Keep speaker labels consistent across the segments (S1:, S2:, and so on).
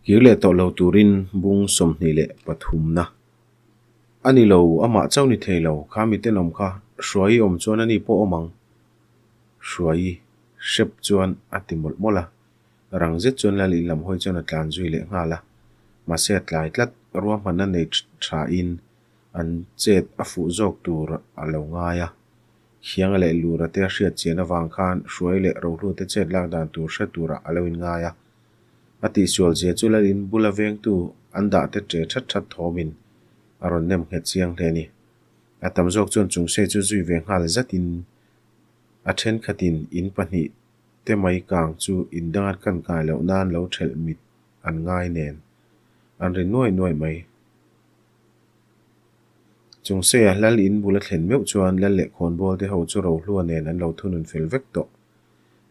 S1: Kir leh tawh lo turin bung 23 na a ni lo, amah chauh ni thei lo, kha mi tenawm kha Hruaii awm chuan a ni pawh awm ang. Hruaii hrep chuan a ti mawlh mawlh a, rang zet chuan Lal in lam hawi chuan a tlan zui leh nghal a, mahse a tlai tlat, ruahmanna nei tha in an chet a fuh zawk tur a lo ngai a. Khianga leh Lura te a hriat chian avang khan Hruai leh Rohlu te chet lak dan tur hre turah a lo inngai a. A tihsual zia chu Lalin bula vengtu an dah te ṭe ṭhat ṭhat thawmin a rawn nem nghet chiang hle a ni. A tam zawk chuan Chungsei chu zui ve nghal zatin a thenkhatin in pahnih te mai kang chu in danga kan kai loh nan lo ṭhelh mit an ngai nen an ri nuai nuai mai. Chungseiah Lal in bul a thlen meuh chuan Lal leh Khawnbawl te ho chu Rohlua nen an lo thunun fel vek tawh.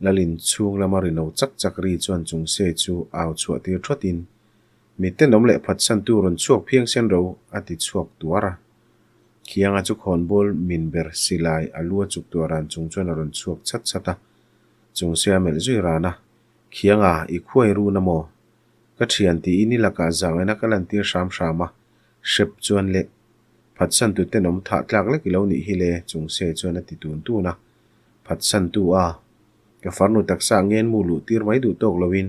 S1: Lal in chhung lama ri no chak chak ri chuan Chungsei chu au chhuah tir thawt in, Mi tenawm leh phatsan tu rawn chhuak phiang sen ro a ti chhuak tuar a. Khianga chu Khawnbawl min ber silai a lu a chuk tuah ran chung chuan a rawn chhuak chhat chhat a. Chungsei a melh zui ran a, Khianga, i khuai run a maw? Ka thian tiin i lakah zangena ka lantir hram hram a, hrep chuan leh phatsantu tenawm thah tlak lek i lo nih hi le Chungse chuan a ti tun tun a. Phatsantu a, ka farnu taksa ngen mu luh tir mai duh tawk loin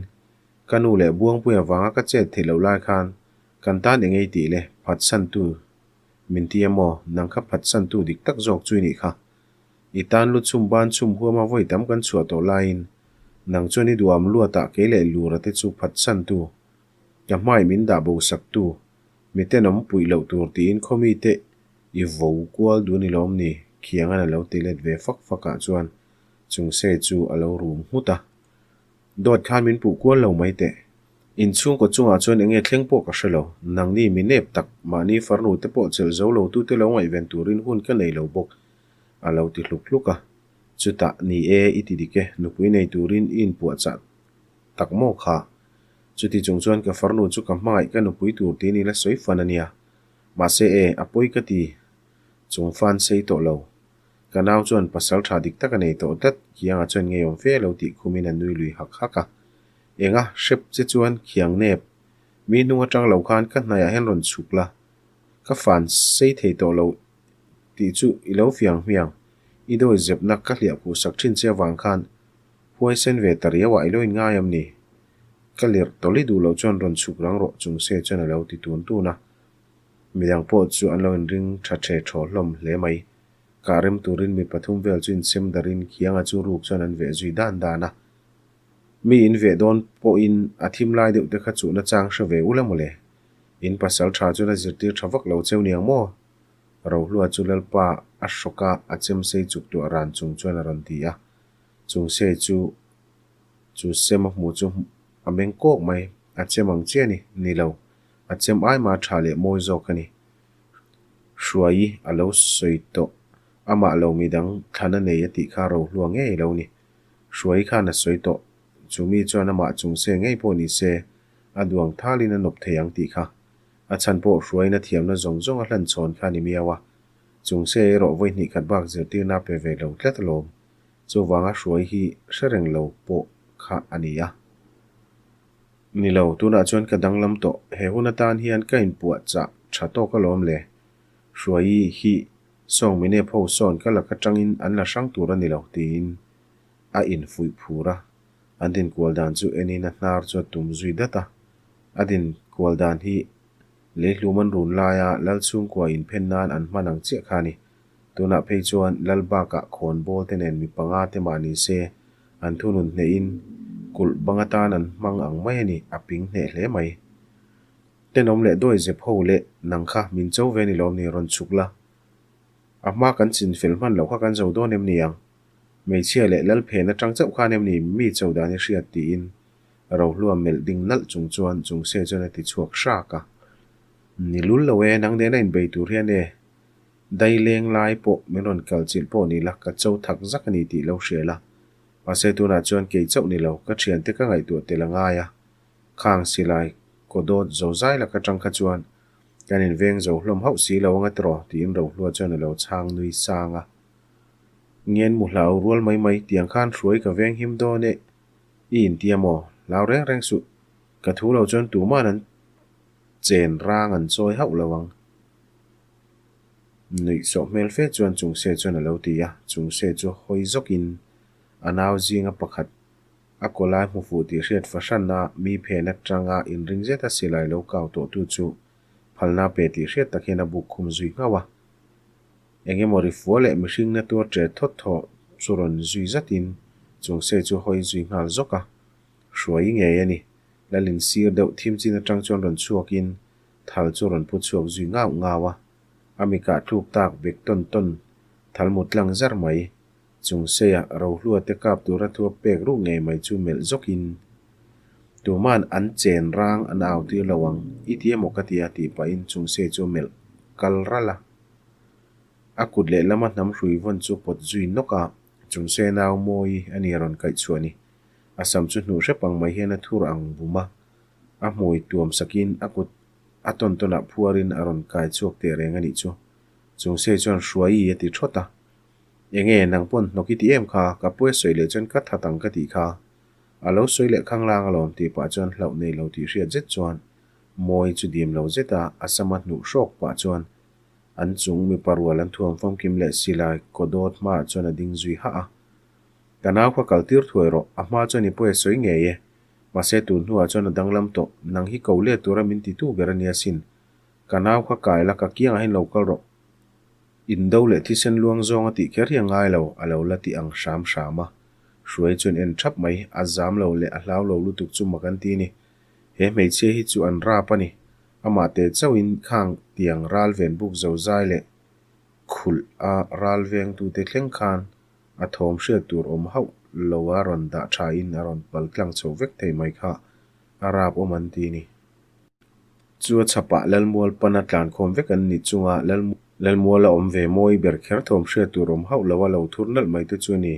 S1: ka nu leh Buangpui avanga ka chet theih loh lai khan kan tan eng ei tih le phatsantu min ti a maw nang kha phatsantu dik tak zawk chu i nih kha. I tan lu chhum ban chhum huama vawi tam kan chhuah tawh laiin nang chuan i duham luatah kei leh Lura te chu phatsantu, ka hmai min dah bo saktu, mi tenawm puih loh tur tiin khawmi te i vo kual dun i lawm ni? Khiangan a lo ti let ve fak fakah chuan Chungsei chu a lo rum nghut a. Dawt khan min puh kual lo mai teh. Inchhungkaw chungah chuan enge thleng pawh ka hre lo. Nangni mi nep tak, mahni farnu te pawh chelh zo lo tute lo ngaihven turin hun ka nei lo bawk, a lo ti hluk hluk a. Chutah, ni e, i ti dik e, nupui nei turin i inpuahchah tak maw kha? Chuti chung chuan ka farnu chu ka hmangaih ka nupui tur tiin i la sawi fan a nia. Mahse e, a pawi ka ti. Chung fan sei tawh lo. Ka nau chuan pasal tha dik tak a nei tawh tlat, Kianga chuan ngeiawm fe lo tih khumin a nui lui hak hak a. Enga, hrep che chuan khiang nep. Mi hnung atang lo khan ka hnaiah hian rawn chhuk la. Ka fan sei thei tawh lo tih chu i lo fiang hmiang. I dawi zepna ka hliah phuh sak thin che avang khan huaisen ve ta riauah i lo inngai am ni? Ka lirh tawlh i duh loh chuan rawn chhuk rang rawh chung se chuan a lo ti tun tun a. Midang pawh chu an lo inring tha the thaw hlawm hle mai. Kah rem turin mi pathum vel chu insem darin khianga chu ruk chuan an veh zui dan dan a. Mi in veh dawn pawhin a thim lai deuh te kha chuhna chang hre ve ula mawle. In pasal tha chuan a zirtir tha vak lo cheu niang maw? Rohlua chu Lalpa a hrawk a, a chem sei chuk tuah ran chung chuan a rawn ti a. Chung sei chu chu sem a hmuh chu a meng kawk mai, a chem ang chiah a ni, ni lo, a chem ai mah tha leh mawi zawk a ni. Hruaii a lo sawi tawh, amah lo midang thlan a nei a tih kha Rohlua ngei lo ni. Hruaii khan a sawi tawh, chu mi chuan amah chung se ngei pawh ni se, a duang thalin a nawp thei ang tih kha. A chhan pawh hruaina thiamna zawng zawng a hlan chhawn kha a ni miau a. Chung se erawh vawi hnih khat bak zirtirna a pe ve lo tlat alawm. Chuvanga hruai hi hre reng lo pawh kha a ni a. Ni lo, tunah chuan ka danglam tawh. He hun atan hian ka inpuah chah tha tawk alawm le. Hruaii hi Sawng Minep ho sawn ka lak atangin an la hrang tur a ni lo tiin a infuih phur a. An dinkual dan chu enin a hnar chu a tum zui dat a. A dinkual dan hi leihlum an run laia Lal chhungkua inphen nan an hman ang chiah kha a ni. Tunah phei chuan Lal bakah khawn bawl te nen mi panga te mah ni se an thunun hnehin kulh bang atan an hmang ang mai a ni, a ping hneh hle mai. Tenawm leh dawi zep ho leh nang kha min cho ve ni lawm ni rawn chhuk la. A hma kan chin fel hman loh kha kan zo dawn em ni ang? Hmeichhia leh lal phen atang chauh khan em ni mi cho dan i hriat tiin Rohlua melh ding nalh chung chuan Chungse chuan a ti chhuak hrak a. Ni lul lo e, nang nena inbei tur hian e, dai leng lai pawh min rawn kal chilh pawh ni la ka cho thak zak a ni tih lo hria la. Mahse tunah chuan kei chauh ni lo, ka thiante ka ngaihtuah tel a ngai a. Khang silai kaw dawt zo zai lak atang kha chuan kan inveng zo hlawm hauh si lo anga tiraw tiin Rohlua chuan a lo chhang nui sang a. Ngen mu hlau rual mai mai tiang khan hruai ka veng him dawn e i intia maw? Hlau reng reng suh. Ka thu lo chuan tuman an chen rang an chawi hauh lo ang. Nuih sawh hmel fe chuan Chungse chuan a lo ti a, Chungse chu hawi zawkin a nau zinga pakhat a kaw lai hmu fuh tih hriat fahran a mi phen atanga inring zeta silai lo kau tawhtu chu phalna pe tih hriat tak hian a buk khum zui nghauh a. Eng emaw ri fua leh mihring na tuar ṭe thawt thaw chu rawn zui zatin Chungse chu hawi zui nghal zawk a. Hruai ngei a ni. Lalin sir deuh thim chin atang chuan rawn chhuakin thal chu rawn pu chhuak zui ngau ngau a. A mikah tluk tak bek tawn tawn thal mut tlang zar mai. Chungseia Rohlua te kap tura thu a pek ruk ngei mai chu melh zawkin, Tuman an chen rang an au tir lo ang, i ti emaw ka ti a tih pahin Chungsei chu a melh kal ralh a. A kut lehlama hnam hrui vawn chu pawt zui nawk a, Chungsei nau mawi a ni a rawn kaih chhuah ni. A sam chu hnuh hrep ang mai hian a thur ang bum a, a hmui tuam sakin a kut a tawn tawnah phuarin a rawn kai chhuak teh reng a nih chu. Chungsei chuan Hruaii a ti thawt a. Enge nang pawn hnawk i ti em kha, ka pawi sawi leh chuan ka that ang ka tih kha. A lo sawi leh khanglang alawm tih pah chuan hlauh nei lo tih hriat zet chuan Mawi chu dim lo zet a, a sama hnuh hrawk pah chuan an chung mipa rual an thuam famkim leh silai kaw dawt hmaah chuan a ding zui hah a. Ka nau kha kal tir thuai rawh, a hma chuan i pawi a sawi ngei e. Mahse tun hnuah chuan a danglam tawh, nang hi ko let tura min ti tu ber a nia sin. Ka nau kha kai la ka kiangah hian lo kal rawh. Indo leh thisen luang zawng a tih kher hi a ngai lo, a lo la ti ang hram hram a. Hruai chuan en thap mai, a zam lo leh a hlau lo lutuk chu mak an ti ni. He hmeichhia hi chu an rap a ni. Amah teh chauhin khang tiang ral ven buk zo zai leh khulh a ral vengtute thleng khan a thawm hriat tur awm hauh lo a rawn dah tha in a rawn pal tlang chho vek thei mai kha a rap awm an ti ni. Chu a chhapah Lalmual pana tlankhawm vek an nih chunga Lalmual a awm ve mawi ber kher thawm hriat tur awm hauh lo a lo thur nalh mai te chu a ni.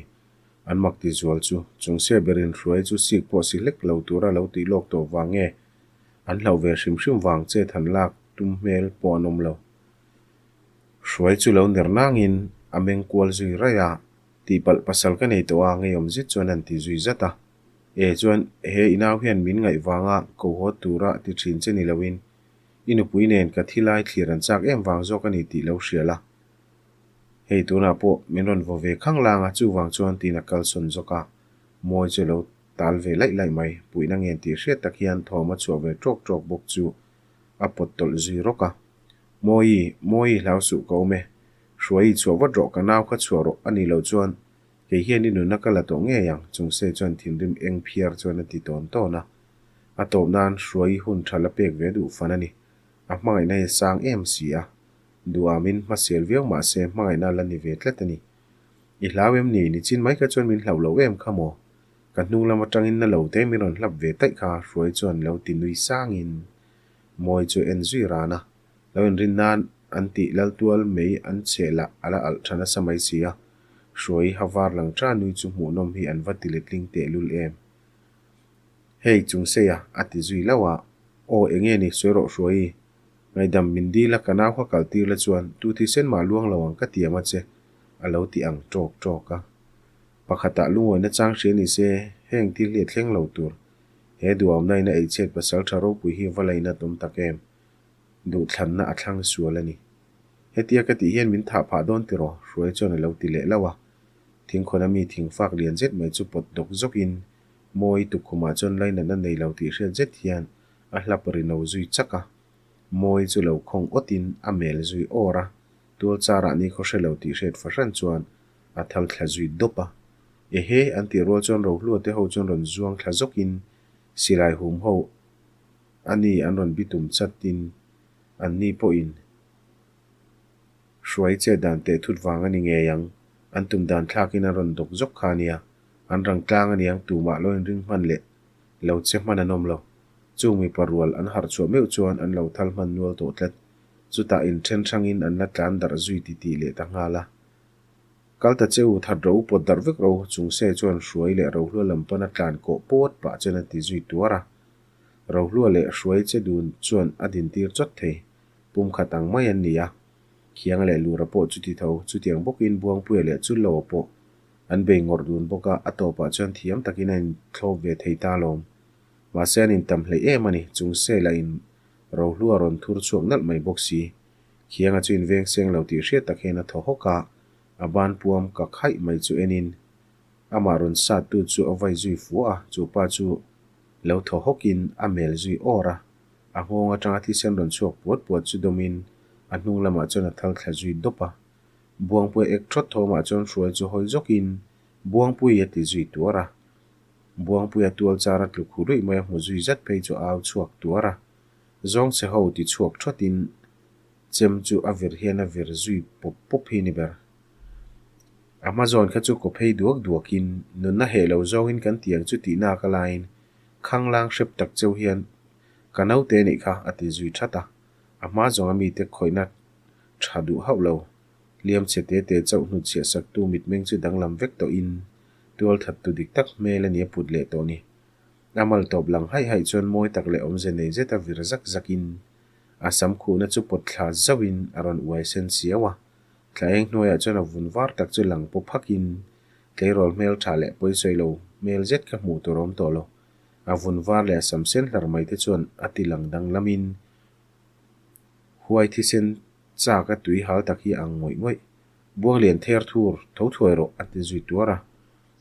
S1: An mak ti zual chu. Chung sia berin hruai chu sik pawh si hlek lo tura lo tih lawk tawh vang nge an hlauh ve hrim hrim vang che than lak tum hmel pawh an awm lo. Hruai chu lo ner nangin a meng kual zui raih a, tihpalh pasal ka nei tawh a ngeiawm zet chuan an ti zui zat a. E chuan he i nau hian min ngaih vanga ko haw tura ti thin che ni loin i nupui nen ka thi lai thlir an chak em vang zawk a ni tih lo hria la. Hei tunah pawh min rawn vaw ve khang lang a, chuvang chuan tiin a kalsawn zawk a, Mawi chu lo tal ve laih laih mai, puihna ngen tih hriat tak hian thawm a chhuah ve tawk tawk bawk chu a pawt tawlh zui rawk a. Mawi, Mawi hlau suh ka awm e, Hruaii chhuah vat rawh ka nau kha chhuah rawh a nih loh chuan Kei hian i nunna ka la tawh ngei ang, Chungse chuan thinrim eng phiar chuan a ti tawn tawn a. A tawp nan Hruai hun tha la pek ve duh fan a ni. A hmangaihna hi a sang em si a. Duamin hmasial viau mah se hmangaihna a la ni ve tlat a ni. I hlau em ni? Nichin mai kha chuan min hlauh lo em kha maw? Ka hnung lam atangin na lo te min rawn hlap ve taih kha Hruai chuan lo ti nui sangin Mawi chu en zui ran a. Lo inrin nan an tih laltual mei an cheh lah a la alh tha nasa mai si a, Hruai ha var lang tha nui chu hmuhnawm hi an va ti letling tehlul em. Hei Chungseia a ti zui lauh a, Aw enge ni sawi rawh Hruaii, ngaihdam min dil a ka nau kha kal tir la chuan tu thisen mah luang lo ang ka tiam a che a lo ti ang tawk tawk a. Pakhatah lungawina chang hria ni se heng thil hi a thleng lo tur. He duhawmna in a eichhiat pasal tha ropui hi va lainat awm tak em. Duhthlanna a thlang sual a ni. Hetia ka tih hian min thah phah dawn tiraw? Hruai chuan a lo ti leh lauh a. Thingkhawn a mi thingfak lian zet mai chu pawt dawk zawkin Mawi tukkhumah chuan lainatna nei lo tih hriat zet hian a hlap ri no zui chak a. Mawi chu lo khawng awtin a mel zui awr a, tual charah ni khaw hre lo tih hriat fahran chuan a thal thla zui dawp a. Ehe! An tih rual chuan Rohlua te ho chuan rawn zuang thla zawkin silai hum ho A ni an rawn bitum chatin an ni pawhin hruai che dan teh thut vang a ni ngei ang. An tum dan thlakin an rawn dawk zawk kha a nia. An rang tlang a niang tumah lo inring hman leh lo che hman an awm lo. Chung mipa rual an harh chhuah meuh chuan an lo thal hman nual tawh tlat. Chutah inthen hrangin an la tlan darh zui titih leh ta nghal a. Kal ta che u, that ro pawt darh vek ro, Chungse chuan hruai leh rohlua lam pana tlan kawh pawt pah chuan a ti zui tuar a. Rohlua leh hruai che dun chuan a dintir chawt thei. Pum khat ang mai an ni a. Khianga leh Lura pawh chuti tho, chutiang bawkin Buangpuia leh Chulloa pawh an bei ngawrh dun bawk a, a tawpah chuan thiam takin a inthlawp ve thei ta alawm. Mahse an intam hleih em a ni, chung sela in Rohlu a rawn thur chhuak nalh mai bawk si. Khianga chu inveng seng lo tih hriat tak hian a thaw hawk a, a ban puam ka khaih mai chu enin amah rawn sat tu chu a vai zui fuah a, chu pa chu lo thaw hawkin a mel zui awr a, a nghawng atanga thisen rawn chhuak puat puat chu dawmin a hnung lamah chuan a thal thla zui dawp a. Buangpuia ek thawt thawmah chuan hruai chu hawi zawkin Buangpui a ti zui tuar a. Buangpuia tual char a tluk hu ruih mai a hmu zui zat phei chu a au chhuak tuar a. Zawng chhe ho ti chhuak thawtin chem chu a vir hian a vir zui pawp pawp hi ni ber. A hma zawn kha chu kaw phei duak duakin nunna heh lo zawngin kan ti ang chu tihnak a laiin khanglang hrep tak cheu hian ka naute nih kha a ti zui that a. A hma zawnga mite khawihna tha duh hauh lo. Hliam chhe te te chauh hnutchhiah saktu mitmeng chu danglam vek tawhin tualthattu dik tak hmel a ni a put leh tawh ni. A mal tawp lang haih haih chuan mawi tak leh awmze nei zeta vir zak zakin a sam khuhna chu pawt thla zauhin a rawn uai sen siau a. Thla eng hnuaiah chuan a vun var tak chu lang paw phakin tleirawl hmel tha leh pawisawi lo hmel zet kha hmuh tur a awm tawh lo. A vun var leh a sam sen hlar mai te chuan a ti lang danglamin huai thisen Chak a tui hal tak hi a ang ngawih ngawih. Buanglian ther thur tho thuai rawh a ti zui tuar a.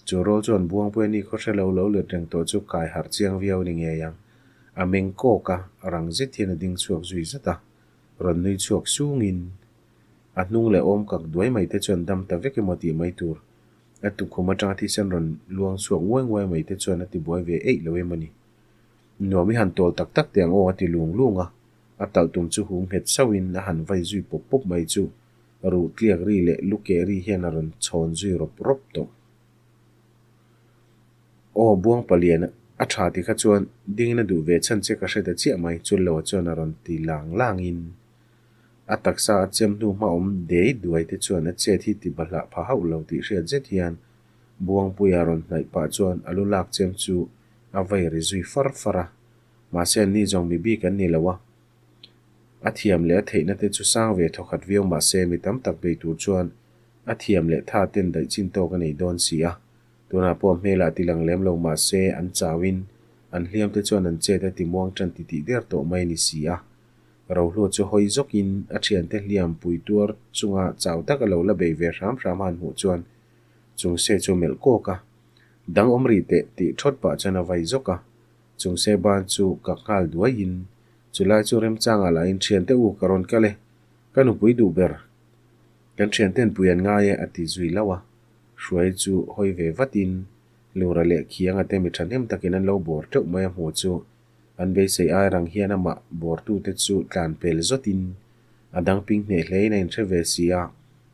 S1: Chu rawl chuan Buangpuia ni khaw hre lo lo let reng tawh chu kai harh chiang viau ni ngei ang. A meng kawk a, rang zet hian a ding chhuak zui zat a. Rawn nui chhuak sungin a hnung leh awm kak duai mai te chuan dam ta vek emaw tih mai tur. A tukhum atanga thisen rawn luang chhuak nguai nguai mai te chuan a ti buai ve eih lo em a ni. Nuam i han tawl tak tak teh ang aw a ti lung lung a. A talh tum chu hum nghet sauhin a han vai zui pawp pawp mai chu ruh tliak ri leh lu keh ri hian a rawn chhawn zui rawp rawp tawh. Aw Buang Palian a tha ti kha chuan dingin a duh ve chhan che ka hre ta chiah mai Chulloa chuan a rawn ti lang langin a taksa a chem hnu hma awm dei duai te chuan a chet hi ti bahlah pha hauh lo tih hriat zet hian Buangpuia rawn hnaih pah chuan a lu lak chem chu a vai ri zui far far a. Mahse an ni zawng mi bik an ni lo a, a thiam leh a theihna te chu sang ve thawkhat viau mahse mi tam tak bei tur chuan a thiam leh tha ten daih chin tawk a nei dawn si a. Tunah pawh hmelah ti lang lem lo mahse an chauin an hliam te chuan an chet a ti muang tan ti tih der tawh mai a ni si a. Rohlua chu hawi zawkin a thiante hliam pui tuar chunga chau tak a lo la bei ve hram hram a han hmuh chuan chung se chu melh kawk a, Dang awm rih teh tih thawt pah chuan a vai zawk a. Chung se ban chu ka nghal duaiin chulai chu remchangah lahin thiante u ka rawn kal e, ka nupui duh ber kan thianten pui an ngai e a ti zui lauh a. Hruai chu hawi ve vatin Lura leh Khianga te mi thahnem takin an lo bawr teuh mai a hmuh chu an beisei ai rang hian amah bawrtute chu tlan pel zawtin a dang ping hneh hlein a inhre ve si a,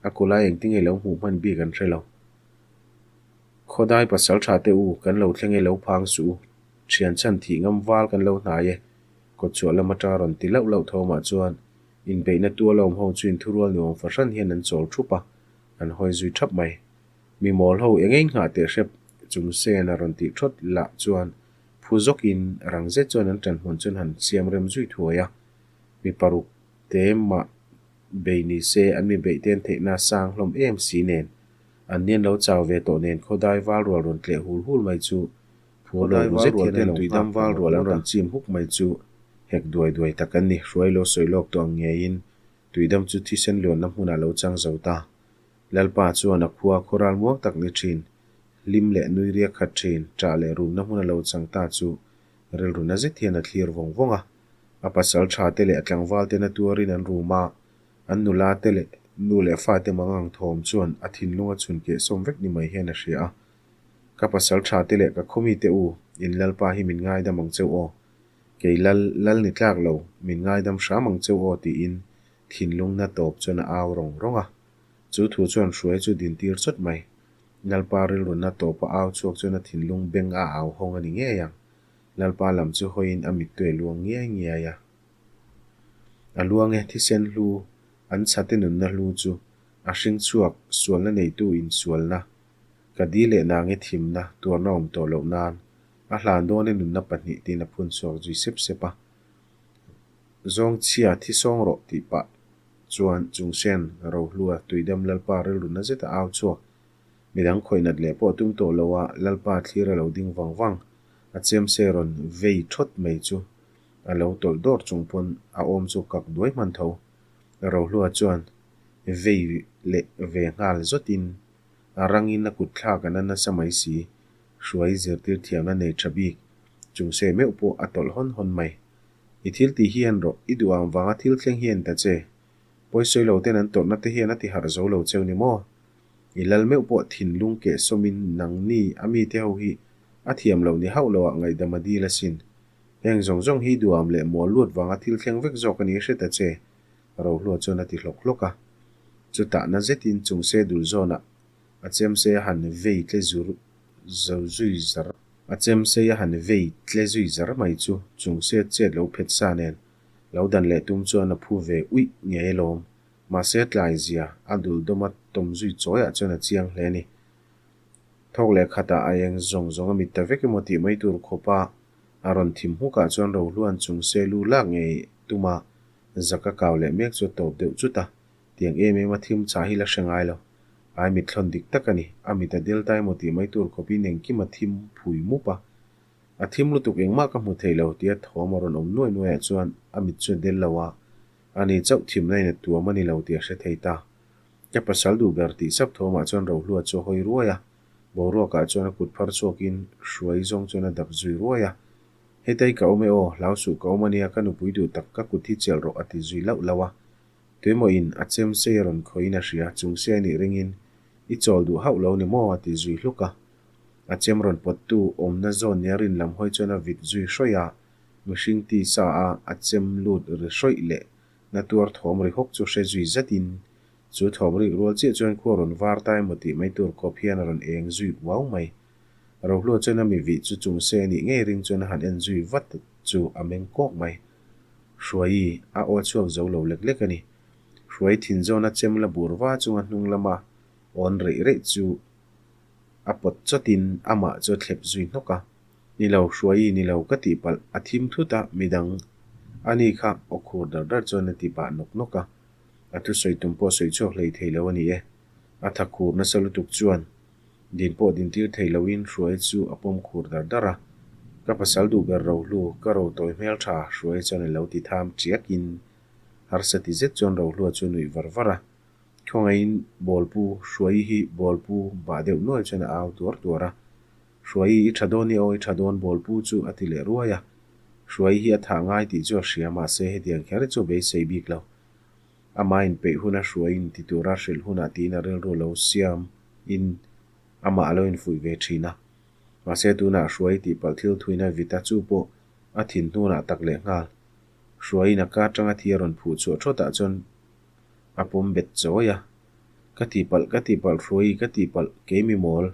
S1: a kulai engtinge lo hmuh hman bik an hre lo. Khawdai pasal tha te u, kan lo thleng e lo phang suh u, thian chhan thih ngam val kan lo hnai e, kawtchhuah lam atanga rawn ti lauh lauh thawmah chuan inbeihna tual a awm ho chu inthurual nuam fahran hian an chawl thup a, an hawi zui thap mai. Mi mawl ho eng eng nghah teh hrep chung sen a rawn tih thawt lah chuan phu zawkin rang zet chuan an ṭanhmun chuan han siam rem zui thuai a, mi paruk te mah bei ni se an mi beih ten theihna sang hlawm em si nen An nian lo chau ve tawh nen khawdai val rual rawn tleh hul hul mai chu phur lo ru zet hian an tuidam val rual an rawn chim huk mai chu hek duai duai tak an ni. Hruai lo sawi lawk tawh ang ngeiin tuidam chu thisen luanna hmunah lo chang zo ta. Lalpa chuan a khua khawral muang tak ni thin, hlim leh nui riak khat thin, ṭah leh rumna hmuna lo chang ta chu rilru na zet hian a thlir vawng vawng a. A pasal tha te leh a tlangval te na tuarin an rum a, An nula te leh nu leh fate mangang thawm chuan a thinlung a chhun keh sawm vek ni mai hian a hria a. Ka pasal tha te leh ka khawmi te u, in Lalpa hi min ngaidam ang cheu aw. Kei Lal, Lal ni tlak lo, min ngaidam hram ang cheu aw tiin thinlung na tawp chuan a au rawng rawng a. Chu thu chuan hruai chu din tir chawt mai. Lalpa rilru na tawp a au chhuak chuan a thinlung beng a au hawng a ni ngei ang. Lalpa lam chu hawiin a mittui a luang ngiai ngiai a. A luang e, thisen hlu, an chhate nunna hlu chu a hring chhuak sualna neitu insualna, ka di leh nange thimna tuarna awm tawh loh nan a hlan dawn e nunna pahnih tiin a phun chhuak zui sep sep a. Zawng chhia thi sawng rawh tih pah chuan Chungsen Rohlua Tuidam Lalpa rilru na zeta au chhuak. Midang khawih nat leh pawh tum tawh lo a, Lalpa thlir a lo ding vang vang. A chemse rawn vei thawt mai chu a lo tawlh dawr chung pawn a awm chu kak duai hman tho. Rohlua chuan vei leh ve nghal zawtin a rangin a kut thlak a na nasa mai si. Hruai zirtir thiamna nei tha bik chungse meuh pawh a tawlh hawn hawn mai. I thil tih hi en rawh, i duh ang vanga thil thleng hi en ta che. Pawisawi lo ten an tawrhna te hian a ti harh zo lo cheu ni maw? I lal meuh pawh thinlung keh sawmin nangni a mite ho hi a thiam loh ni hauh loah ngaihdam a dil asin. Heng zawng zawng hi duham leh mual lut vanga thil thleng vek zawk a ni hre ta che, Rohlua chuan a ti hlawk hlawk a. Chutah na zetin chungse dul zawnah a chemsei a han vei tle zur zo zui zar. A chemsei a han vei tle zui zar mai chu chungse chet lo phet sa nen lo dan leh tum chuan a phu ve uih ngei alawm. Mahse tlai zia a dul dawma tawm zui chawiah chuan a chiang hle a ni. Thawk leh khatah a eng zawng zawng a mit ta vek emaw tih mai tur khawpa a rawn thim hmukah chuan Rohluan chung se lu lak ngei tuma zak a kau leh mek chu a tawp deuh chut a, tiang em em a thim chah hi la hre ngai lo. Ai mit thlawn dik tak a ni, a mit a del ta emaw tih mai tur khawpin engkim a thim phui mup a. A thim lutuk engmah ka hmu thei lo tia thawm a rawn awm nuai nuaiah chuan a mit chu a del lo a, ani chauh thimna in a tuam a ni lo tih a hre thei ta. Ka pasal duh ber tih sap thawmah chuan Rohlua chu a hawi ruai a, boruakah chuan a kut phar chhuakin hruai zawng chuan a dap zui ruai a. Hetei ka awm e aw, hlau suh ka awm a nia, ka nupui duh tak ka kut hi chelh rawh a ti zui lauh lauh a. Tuemaw in a chem sei a rawn khawihin a hria, chung sei a nih ringin i chawl duh hauh lo ni maw a ti zui hluk a. A chem rawn pawttu awmna zawn nia rin lam hawi chuan a vit zui hrawih a, mihring tisa a a chem lut ri hrawih leh Na tuar thawm ri hawk chu hre zui zatin, chu thawm rik rual chiah chuan khua rawn var ta emaw tih mai tur khawp hian a rawn eng zui uau mai. Rohlua chuan a mi vih chu chung se anih ngei ring chuan a han en zui vat chu a meng kawk mai. Hruaii a aw chhuak zo lo lek lek a ni. Hruai thin zawn a chem la bur va chunga hnung lama awn reih reih chu a pawt chawtin amah chu a thlep zui hnawk a. Ni lo, Hruaii ni lo ka tih palh a thim thut a, midang a ni kha aw khur dar dar chuan a ti pah nawk nawk a. A thusawi tum pawh sawi chhuak hlei thei lo a ni e. A tha khur nasa lutuk chuan din pawh din tir thei loin Hruaii chu a pawm khur dar dar a. Ka pasal duh ber Rohlu, ka ro tawi hmel tha, Hruaii chuan a lo ti tham chiakin harsa ti zet chuan Rohlua chu a nuih var var a. Khawngaihin Bawlpu, Hruaii hi Bawlpu bah deuh nuai chuan a au tuar tuar a. Hruaii i tha dawn i aw i tha dawn Bawlpu chu a ti leh ruai a. Hruaii hi a thah ngai tih chu a hria mahse hetiang kher hi chu a beisei bik lo. Amah inpeih huna Hruaiin ti tura hrilh hunah tiin a rilru lo siam in amah a lo infuih ve thin a. Mahse tunah Hruaii tihpalh thil thuina vita chu pawh a thin hnunah tak leh nghal. Hruaiin a ka atanga thi a rawn phuh chhuah thawtah chuan a pawm bet chawi a. Ka tihpalh, ka tihpalh Hruaii, ka tihpalh, kei mi mawl.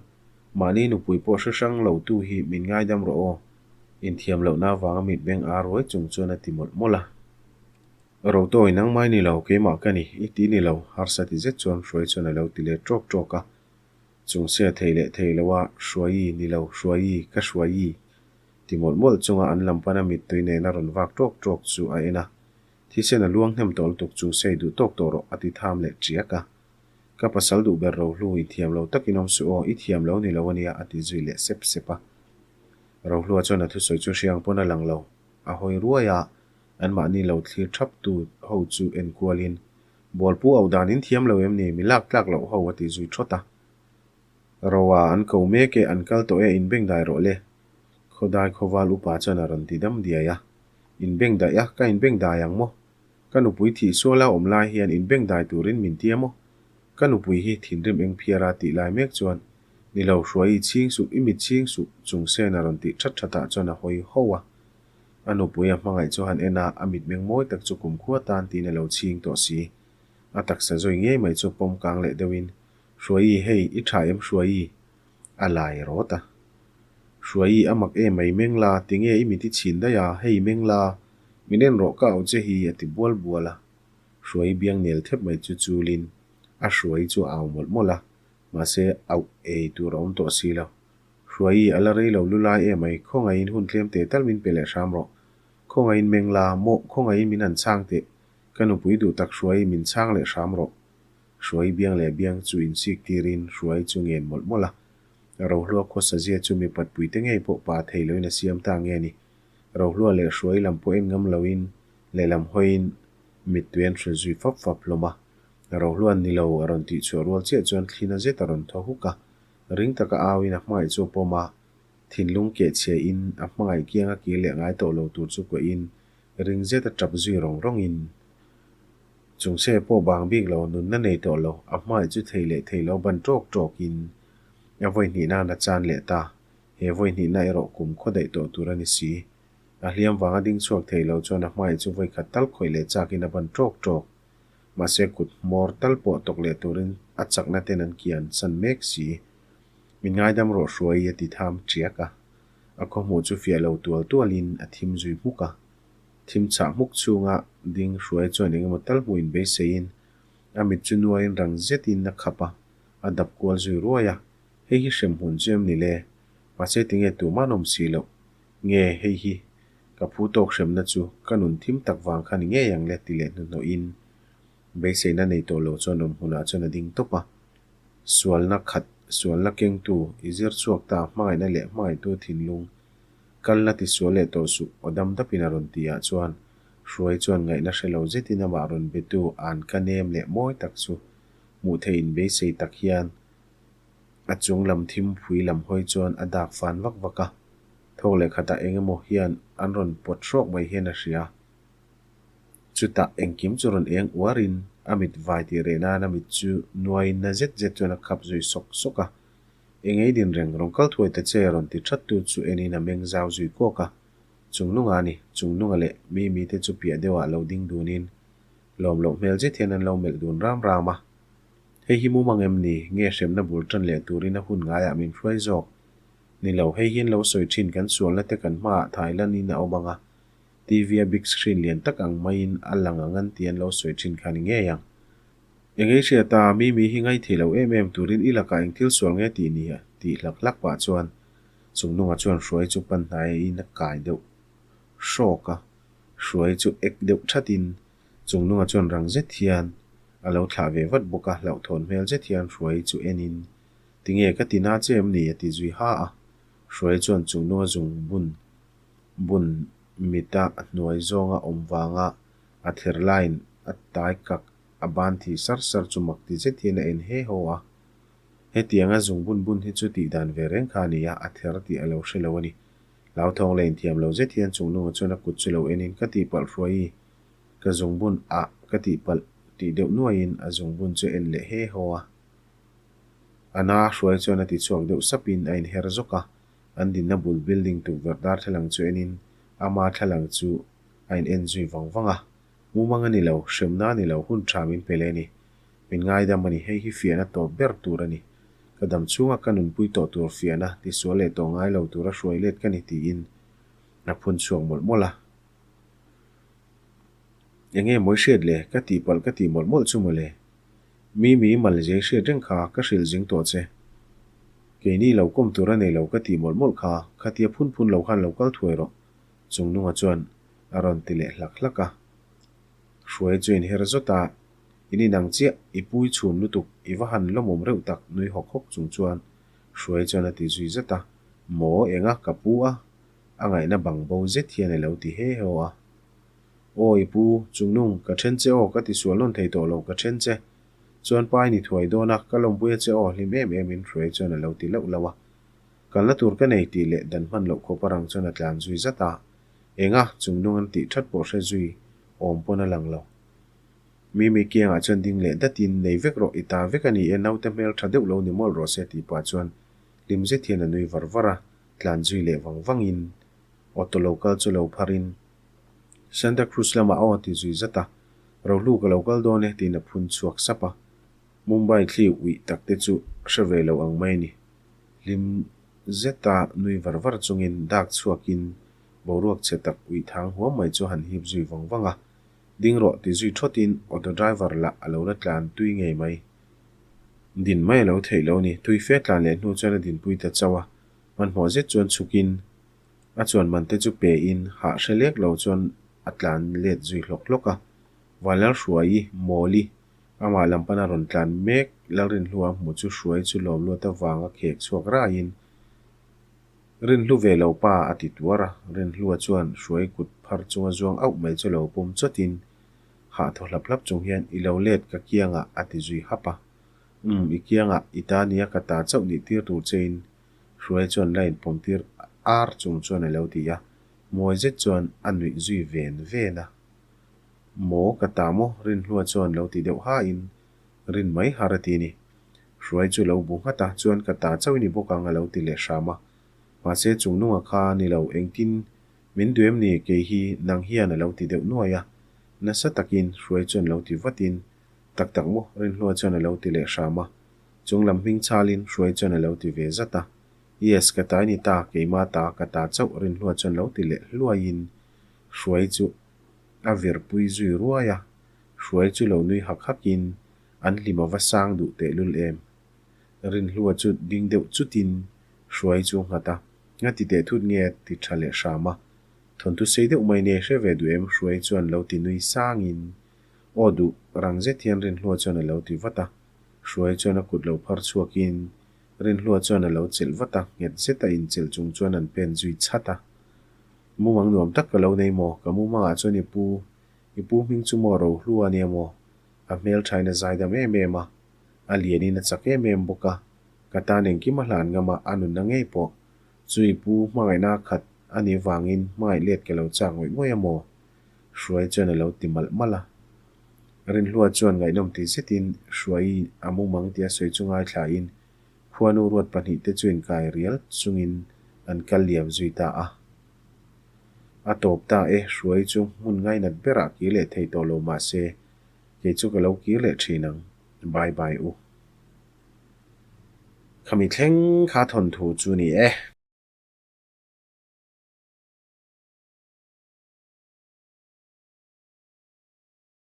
S1: Mahni nupui pawh hre hrang lo tu hi min ngaidam rawh aw. Inthiam lohna avanga mitmeng aa ruai chung chuan a ti mawlh mawlh a. Rotawi, nangmai ni lo, keimah ka ni, i ti ni lo, harsa ti zet chuan Hruaii chuan a lo ti let ṭawk ṭawk a. Chung sia thei leh thei lo a, Hruaii, ni lo, Hruaii, ka Hruaii, ti mawlh mawlh chunga an lam pana mittui nena rawn vak ṭawk ṭawk chu a en a. Thisen a luang hnem tawh lutuk chu sei duh tawk tawh rawh a ti tham leh ṭiak a. Ka pasal duh ber Rohlu i thiam lo takin awm suh aw, i thiam lo ni lo ania a ti zui leh sep sep a. Rohlua chuan a thusawi chu hriang pawn a lang lo. A hawi ruai a, anmahni lo thlir thap tu ho chu en kualin, Bawlpu auh dan in thiam lo em ni, mi lak tlak loh ho a ti zui thawt a. Roa an ko mek e, an kal tawh e, inbengdai rawh le. Khawdai khawval upa chuan a rawn ti dam diai a. Inbengdaih a, ka inbengdai ang maw? Ka nupui thih suala awm lai hian inbengdai turin min tia maw? Ka nupui hi thinrim eng phiara tih lai mek chuan, Ni lo, Hruai i chhing suh, i mit chhing suh, chung sen a rawn tih that that ah chuan a hawi ho a. A nupui a hmangaih chu han en a, a mitmeng mawi tak chu kumkhua tan tiin a lo chhing tawh si. A taksa zawi ngei mai chu pawm kang leh deuhin, Hruaii, hei, i tha em Hruaii? A lai rawt a. Hruaii a mak em mai meng la, tinge i mit i chhin daih a, hei meng la, min en rawh ka auh che hi a ti bual bual a. Hruaii biang nel thep mai chu chulin a Hruaii chu a au mawlh mawlh a, mahse auh ei tur a awm tawh si lo. Hruaii a la rei lo lu lai em mai, khawngaihin hun tlem teh tal min pe leh hram rawh. Khawngaihin meng la, mawh khawngaihin min han chhang teh, ka nupui duh tak Hruaii min chhang leh hram rawh. Hruaii biang leh biang chu insik tirin Hruaii chu ngen mawlh mawlh a. Rohlua khawsa zia chu mipat puite ngei pawh pa thei loin a siam ta nge ni. Rohlua leh Hruai lam pawh en ngam loin lehlam hawiin mittui an hril zui fap fap hlawm a. Rohluan ni lo a rawn tih chhuah rual chiah chuan thlina zet a rawn thaw huk a. Ring taka auin a hmangaih chu a pawm a, thinlung kehchhia in a hmangaih kiang a kir leh ngai tawh lo tur chu kuahin ring zet a tap zui rawng rawngin Chungse pawh bang bik lo, nunna nei tawh lo, a hmangaih chu thei leh thei lo ban tawk tawkin a vawi hnih nan a chan leh ta. He vawi hnihna erawh kum khaw daih tawh tur a ni si. A hliam vanga ding chhuak thei lo chuan a hmangaih chu vawi khat tal khawih leh chakin a ban tawk tawk. Mahse kut hmawr tal pawh tawk leh turin a chakna ten an kian san mek si. Min ngaidam rawh hruai a ti tham tiak a. A khawhmuh chu fiah lo tual tualin a thim zui hmuk a. Thim chhah hmuk chhunga ding hruai chuan engemaw tal hmuh in beiseiin a mit chu nuaiin rang zetin a khap a, a dap kual zui ruai a. Hei hi hrem hmun chu em ni le? Mahse tinge tumah an awm si loh? Nge hei hi ka phu tawk hremna chu ka nun thim tak vang kha ni ngei ang le ti leh hnuhnawhin beiseina nei tawh lo chuan awm hmunah chuan a ding tawp a. Sualna khat, sualna kengtu i zir chhuak ta hmangaihna leh hmangaihtu thinlung kal la ti sual leh tawh suh aw dam dapin a rawn ti ah chuan Hruai chuan ngaihna hre lo zetin amah rawn betu an ka nem leh mawi tak chu hmuh theih in beisei tak hian A chung lam thim phui lam hawi chuan a dak fan vak vak a, thawk leh khatah eng emaw hian an rawn pawt hrawk mai hian a hria. Chutah engkim chu rawn eng uarin a mit vai tih reh nan a mit chu nuaiin na zet zet chuan a khap zui sawk sawk a. Eng ei din reng rawn kal thuai ta che rawn ti that tu chu enin a meng zau zui kawk a. Chungnunga a ni, Chungnunga leh mi mite chu piah deuhah lo ding dunin lawm loh hmel zet hian an lo melh dun ram ram a. Hei hi mumang em ni? Nge hremna bul tan leh turin a hun ngaiah min hruai zawk? Ni lo, hei hian lo sawi thin kan sualna te kan hmaah Thailand in a awm ang a, TV a big screen lian tak ang maiin a lang ang an ti an lo sawi thin kha ni ngei ang. Engei hriata mi mi hi ngaithei lo em em turin i lakah eng thil sual nge tih ni a tih hlak hlak pah chuan Chungnunga chuan hruai chu pan hnaiin a kai deuh hrawk a, hruai chu ek deuh thatin Chungnunga chuan rang zet hian a lo thlah ve vat bawk a, hlauhthawn hmel zet hian Hruai chu enin, Tinge ka ti na che em ni? a ti zui ha a. Hruai chuan Chungnunga zung bun bun mita hnuai zawnga awm vanga a ther laiin a tai kak a ban thi sar sar chu mak ti zet hian a en he haw a. Hetianga zung bun bun hi chu tih dan ve reng kha a ni a, a ther tih a lo hre lo a ni. Hlauthawng leh inthiam lo zet hian Chungnunga chuan a kut chu lo enin, Ka tihpalh Hruai, Ka zungbun ah ka tihpalh tih deuh nuaiin a zungbun chu en leh he haw a. A na hruai chuan a ti chhuak deuh sapin a inher zawk a, an dinna bul building tukverh darthlalang chu enin ama thlalang chu a in en zui vang vang a. Mumang a ni lo, hremna a ni lo, hun tha min pe leh a ni. Min ngaidam a ni, hei hi fiahna tawp ber tur a ni. Ka dam chhunga ka nunpui tawh tur fiahna tisual leh tawh ngai lo tura hruai let ka ni tiin a phun chhuak mawlh mawlh a. Enge mawi hriat le? Ka tihpalh ka tih mawlh mawlh chu mawle. Mi mi mal zei hriat reng kha ka hrilh zing tawh che. Keini lo kawm tur a nei lo ka tih mawlh mawlh kha, khatia phun phun lo khan lo kal thuai rawh, Chungnunga chuan a rawn ti leh hlak hlak a. Hruai chu inher zawt a, In inang chiah, i pui chhum lutuk, i va han lawmawm reuh tak nui hawk hawk chung chuan Hruai chuan a ti zui zat a, Maw enga ka pu a, A ngaihna bang bo zet hian a lo ti he haw a. Aw i pu, Chungnung, ka then che aw, ka ti sual nawn thei tawh lo, ka then che. Chuan pa i ni thuai dawn a, ka lawmpui a che aw, hlim em em in Hruai chuan a lo ti lauh lauh a. Kalna tur ka nei tih leh dan hman loh khawp a rang chuan a tlan zui zat a. Enga, Chungnung an tih that pawh hre zui awm pawn a lang lo. Mimi kiangah chuan ding leh datin, Nei vek rawh, i ta vek a ni e, naute hmel tha deuh lo ni mawlh rawh se tih pah chuan hlim zet hian a nui var var a. Tlan zui leh vang vangin auto lo kal chu lo pharin Santa Cruz lamah aw ti zui zat a, Rohlu ka lo kal dawn e tiin a phun chhuak sap a. Mumbai thli uih tak te chu hre ve lo ang mai ni. Hlim zeta nui var var chungin dak chhuakin boruak chhe tak uih thang huam mai chu han hip zui vang vang a. Ding rawh ti zui thawtin auto driver lah a lo la tlan tui ngei mai. Din mai a lo theih lo ni. Tui fe tlan leh hnu chuan a dinpui ta chauh a. Hmanhmawh zet chuan chhukin a chuan man te chu pe in hah hre lek lo chuan a tlan let zui hlawk hlawk a. Vanlalhruaii, Mawli, Amah lam pana rawn tlan mek Lalrinhlua hmu chu hruai chu lawm luat avanga khek chhuak raiin Rinhlu ve lo pa a ti tuar a. Rinhlua chuan hruai kut phar chunga zuang auh mai chu lo pawm chawtin hah thaw hlap hlap chung hian I lo let ka kiangah a ti zui hap a. Umm i kiangah i ta nia ka ta chauh nih tir tur chein Hruai chuan la inpawm tir ar chung chuan a lo ti a, mawi zet chuan a nuih zui ven ven a. Maw ka ta maw? Rinhlua chuan lo ti deuh hain rin mai har a ti ni. Hruai chu lo bu nghat a, chuan ka ta chauh i ni bawk ang a lo ti leh hram a. Mahse chung nunga kha ni lo, engtin min duh em ni kei hi nang hian a lo ti deuh nuai a. Nasa takin Hruai chuan lo ti vatin, Tak tak maw? Rinhlua chuan a lo ti leh hram a. Chung lam hming chhalin Hruai chuan a lo ti ve zat a. Yes, ka ta i ni ta, keimah ta, ka ta chauh Rinhlua chuan lo ti leh hluaiin Hruai chu a virpui zui ruai a. Hruai chu lo nui hak hakin an hlim a va sang duh tehlul em. Rinhlua chu ding deuh chutin Hruai chu nghat a, Nga ti teh thut nge ti tha leh hram a. Thawnthu sei deuh mai nei hre ve duh em Hruai chuan lo ti nui sangin Aw duh, rang zet hian Rinhlua chuan a lo ti vat a. Hruai chuan a kut lo phar chhuakin Rinhlua chuan a lo chelh vat a, nghet zeta inchelh chung chuan an pen zui chhat a. Mumang nuam tak ka lo nei maw? Ka mumangah chuan i pu, i pu hming chu maw Rohlua a nia maw? A hmelthain a zaidam em em a, a lianin a chak em em bawk a, ka tan engkim a hlan ngam a, a nunna ngei pawh. Chu i pu hmangaihna khat a nih vangin hmangaih let ka lo chak ngawih ngawih a maw? Hruai chuan a lo ti malh malh a. Rinhlua chuan ngaihnawm ti zetin Hruai a mumang tia sawi chu ngaithlain khuanu ruat pahnihte chu inkai rial chungin an kal liam zui ta a. A tawp ta e, Hruai chu hmun ngainat berah kir leh thei tawh lo mah se, kei chu ka lo kir leh thin ang. Bye bye u. Khami thleng kha thawnthu chu ni e.